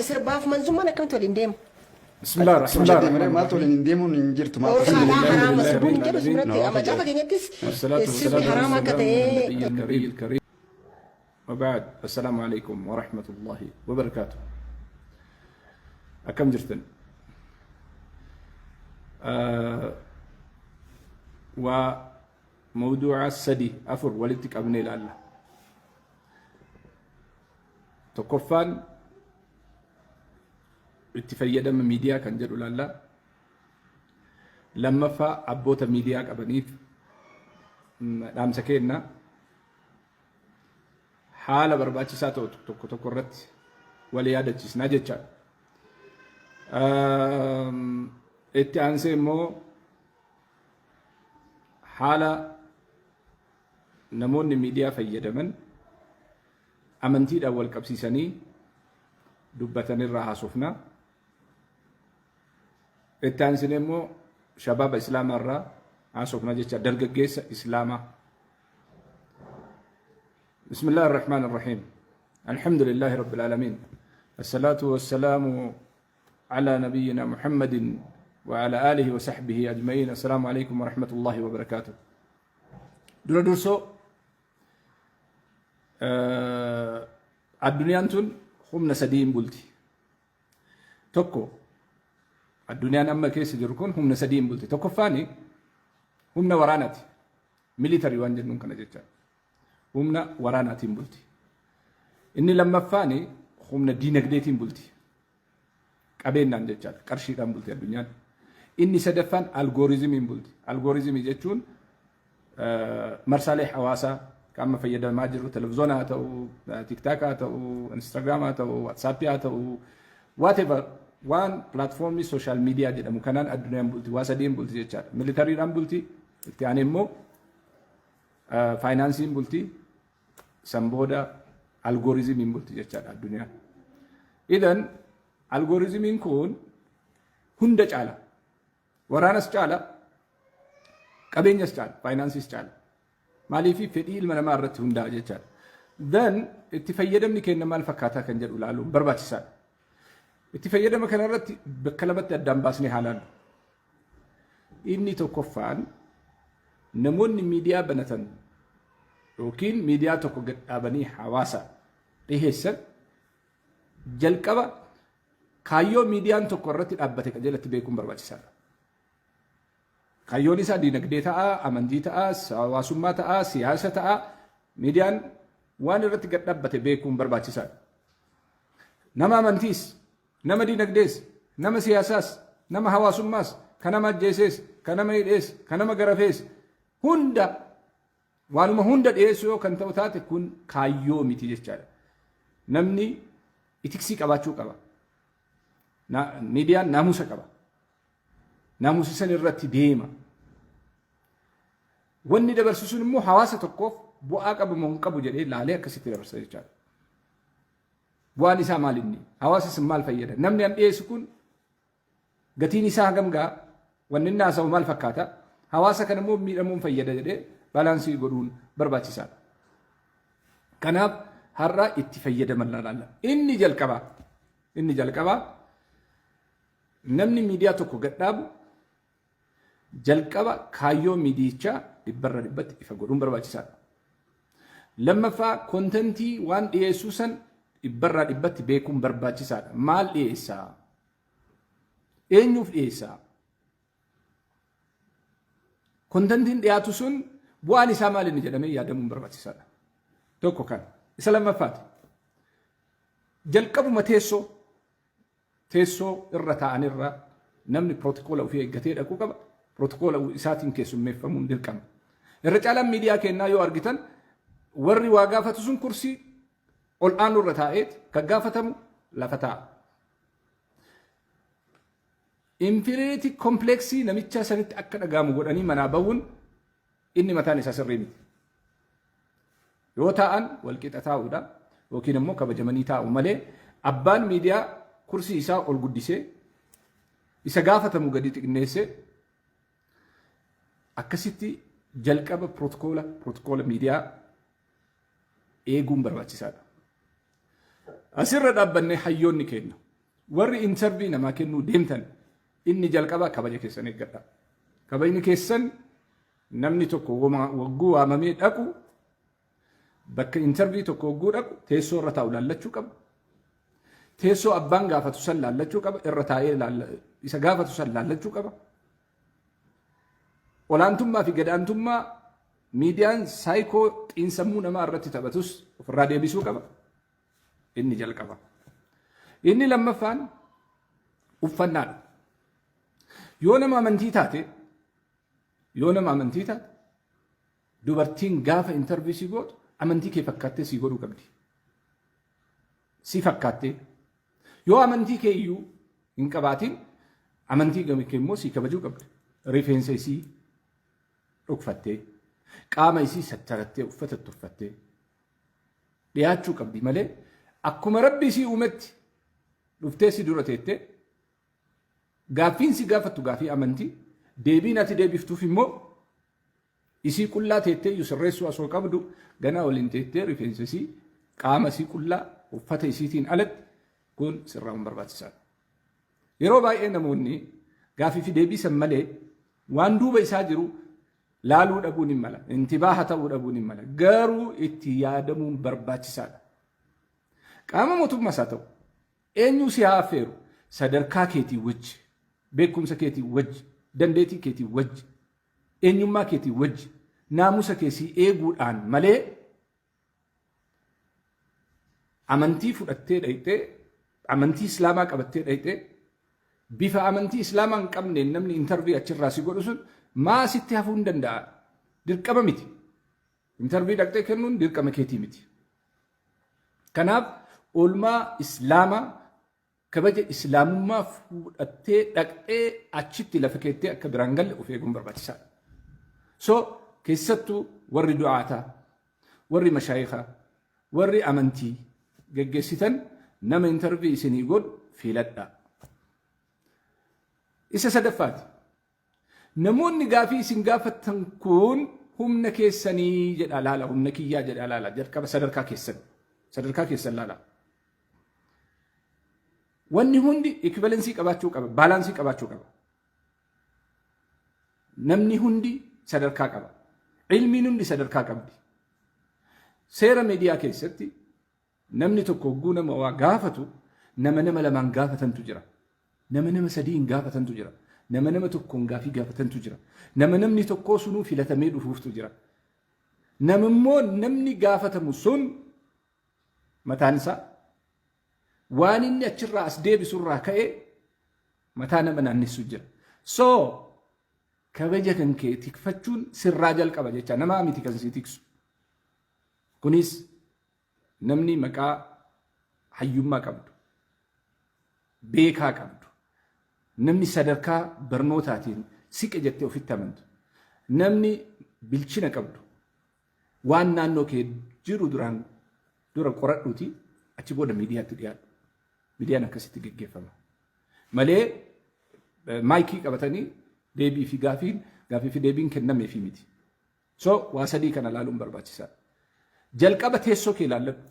Sirbaaf manzummaan akkamitti waliin deema? Bismillah Suma ar-Rahmaan jedhee malee maaltu ar-Rahiim. waliin hin deemuun hin jirtu maaltu Dhorkaadhaa waliin haraama Alhamdulillah sirbuun hin Rabbil jedhu Aalamiin. sirratti No, macaafa keenyattis Wassalatu sirbi wassalamu haraama akka ala ta'e nabiyyi al-kareem. Wa ba'd. Assalaamu alaykum wa rahmatullahi wa barakaatuh. Akkam jirtan? Waa mawduuca sadi afur walitti qabnee ilaalla. Tokkoffaan itti fayyadama miidiyaa kan jedhu ilaalla. Lammaffaa abboota miidiyaa qabaniif dhaamsa kenna. Haala barbaachisaa ta'u tokko tokko irratti wal yaadachiisnaa jechaadha. Itti aansee immoo haala namoonni miidiyaa fayyadaman amantiidhaan wal qabsiisanii dubbatan irraa haasofna. Itti aansinee immoo shabaaba islaamaa irraa haasofna jecha dargaggeessa islaamaa. بسم الله الرحمن الرحيم الحمد لله رب العالمين الصلاة والسلام على نبينا محمد وعلى آله وصحبه أجمعين السلام عليكم ورحمة الله وبركاته dura dursoo addunyaan tun humna sadiin bulti. Tokko addunyaan amma keessa jiru kun humna sadiin bulti. Tokkoffaan humna waraanaati. Military waan jennuun kana jecha. Humna waraanaatiin bulti. Inni lammaffaan humna diinagdeetiin bulti. Qabeenyaan jechaadha. Qarshiidhaan bulti addunyaan. Inni sadaffaan algooriizimiin bulti. Algooriizimii jechuun marsaalee hawaasaa kan amma fayyadamaa jirru televizoona haa ta'u, TikTok haa ta'u, Instagram haa ta'u, WhatsApp haa ta'u, whatever waan pilaatfoormii social media jedhamu kanaan addunyaan bulti. Waa sadiin bulti jechaadha. Militariidhaan bulti, itti aanee immoo faayinaansiin bulti, san booda algooriizimiin bulti jechaadha addunyaan. Idan algooriizimiin kun hunda caala. Waraanas caala, qabeenyas caala, faayinaansiis caala. Maaliif fedhii ilma namaa irratti hundaa'a jechaadha. Then itti fayyadamni keenya maal fakkaataa kan jedhu ilaaluun barbaachisaadha. Itti fayyadama kana irratti bakka lamatti addaan baasnee haa ilaallu. Inni tokkoffaan namoonni miidiyaa banatan yookiin miidiyaa tokko gad dhaabanii hawaasa dhiheessan jalqaba kaayyoo miidiyaan tokko irratti dhaabbate qajeelatti beekuun barbaachisaadha. Kaayyoon isaa diinagdee ta'a, amantii ta'a, hawaasummaa ta'a, siyaasa ta'a. Miidiyaan waan irratti gad dhaabbate beekuun barbaachisaadha. Nama amantiis, nama diinagdees, nama siyaasaas, nama hawaasummaas, kan nama ajjeesees, kan nama hidhees, kan nama garafees hunda waanuma hunda dhiyeessuu yoo kan ta'u taate kun kaayyoo miti jechaadha. Namni ethics qabaachuu qaba. Miidiyaan naamusa qaba. Naamusa san irratti deema. Wanni dabarsu sun immoo hawaasa tokkoof bu'aa qabu moo hin qabu jedhee laalee akkasitti dabarsa jechaadha. Bu'aan isaa maal inni? Hawaasa sun maal fayyada? Namni an dhiyeessu kun gatiin isaa hagam ga'a? Wanni inni haasa'u maal fakkaata? Hawaasa kana immoo miidhamuun fayyada jedhee balance godhuun barbaachisaadha. Kanaaf har'a itti fayyadaman laala. Inni jalqabaa namni miidiyaa tokko gadhaabu jalqaba kaayyoo miidiyichaa dhibbarra dhibbatti ifa godhuun barbaachisaadha. Lammaffaa content waan dhiyeessuu san dhibbarraa dhibbatti beekuun barbaachisaadha. Maal dhiyeessaa? Eenyuuf dhiyeessaa? Contentiin dhiyaatu sun bu'aan isaa maal inni jedhamee yaadamuun barbaachisaadha. Tokko kan. Isa lammaffaati. Jalqabuma teessoo irra taa'anirra namni pirootikoola ofii eeggatee dhaquu qaba. Pirootikoola isaatiin keessummeeffamuun dirqama. Irra caalaan miidiyaa kennaa yoo argitan warri waa gaafatu sun kursii ol aanu irra taa'eet kan gaafatamu lafa taa'a. Inferiority complex namicha sanitti akka dhagaamu godhanii manaa bahuun inni mataan isaa sirrii miti. Yoo taa'an walqixa taa'uudha yookiin immoo kabajamanii taa'u malee abbaan miidiyaa kursii isaa ol guddisee isa gaafatamu gadi xiqqeessee akkasitti jalqaba pirootikoola miidiyaa eeguun barbaachisaadha. Asirra dhaabbannee hayyoonni keenya Warri interview namaa kennuu deemtan, inni jalqabaa kabaja keessan eeggadha. Kabajni keessan, namni tokko wagguu waamamee dhaqu, bakka interview tokko wagguu dhaqu, teessoo irra taa'u laallachuu qaba. Teessoo abbaan gaafatu san laallachuu qaba. Irra taa'ee isa gaafatu san laallachuu qaba. Olaantummaa fi gadaantummaa miidiyaan saayikoo xiinsammuu namaa irratti taphatus ofirraa deebisuu qaba. Inni jalqaba. Inni lammaffaan uffannaadha. Yoo nama amantii taate, yoo nama amantii taate, dubartiin gaafa interview si gootu amantii kee fakkaattee si godhuu qabdi. Si fakkaattee. Yoo amantii kee iyyuu hin qabaatin, amantii kee immoo si kabajuu qabdi. Rifeensa isii dhokfattee, qaama isii sattarattee, uffata uffattee dhiyaachuu qabdi malee, akkuma Rabbi isii uumetti dhuftee si dura teettee, gaaffiin si gaafattu gaafii amantii, deebiin ati deebiftuuf immoo isii qullaa teettee iyyuu sirreessuu osoo qabdu, ganaa waliin teettee, rifeensa isii, qaama isii qullaa, uffata isiitiin alatti, kun sirraa'uun barbaachisaadha. Yeroo baay'ee namoonni gaafii fi deebii san malee waan duuba isaa jiru laaluu dhabuun hin mala. Intibaaha ta'uu dhabuun hin mala. Garuu itti yaadamuun barbaachisaadha. Qaama mootummaas haa ta'u, eenyu si haa affeeru, sadarkaa keetii wajji, beekumsa keetii wajji, dandeettii keetii wajji, eenyummaa keetii wajji, naamusa keessii eeguudhaan malee, amantii fudhattee dhayxee, amantii Islaamaa qabattee dhayxee, bifa amantii Islaamaa hin qabneen namni interview achirraa si godhu sun maa sitti hafuu hin danda'a. Dirqama miti. Interview dhaqxee kennuun dirqama keetii miti. Kanaaf oolmaa Islaamaa, kabaja Islaamummaa fudhattee dhaqxee achitti lafa keettee akka biraan galle of eeguun barbaachisaadha. So keessattuu warri du'aataa, warri mashaayikaa, warri amantii geggeessitan, nama interview isinii godhu filadhaa. Isa sadaffaati. Namoonni gaafii isin gaafattan kun humna keessanii jedha laala, humna kiyyaa jedha laala, jalqaba sadarkaa keessan. Sadarkaa keessan laala. Wanni hundi equivalence qabaachuu qaba, balance qabaachuu qaba. Namni hundi sadarkaa qaba. Ilmiin hundi sadarkaa qabdi. Seera miidiyaa keessatti namni tokko hogguu nama waa gaafatu, nama nama lamaan gaafatantu jira. Nama nama sadiin gaafatantu jira. Nama nama tokkoon gaafii gaafatantu jira. Nama namni tokkoo sunuu filatamee dhufuuftu jira. Nama immoo namni gaafatamu sun mataan isaa waan inni achirraa as deebisurraa ka'ee mataa nama naannessu jira. So kabaja kan kee tikfachuun sirraa jalqaba jecha, namaa miti kan si tiksu. Kunis namni maqaa hayyummaa qabdu, beekaa qabdu, namni sadarkaa barnootaatiin siqe jettee ofitti amantu, namni bilchina qabdu, waan naannoo kee jiru duraan dura qoradhuuti achi booda miidiyaatti dhiyaadhu. Miidiyaan akkasitti geggeeffama. Malee maayikii qabatanii deebii fi gaafiin, gaafii fi deebiin kennameefii miti. So waa sadii kana ilaaluun barbaachisaadha. Jalqaba teessoo kee ilaalladhu.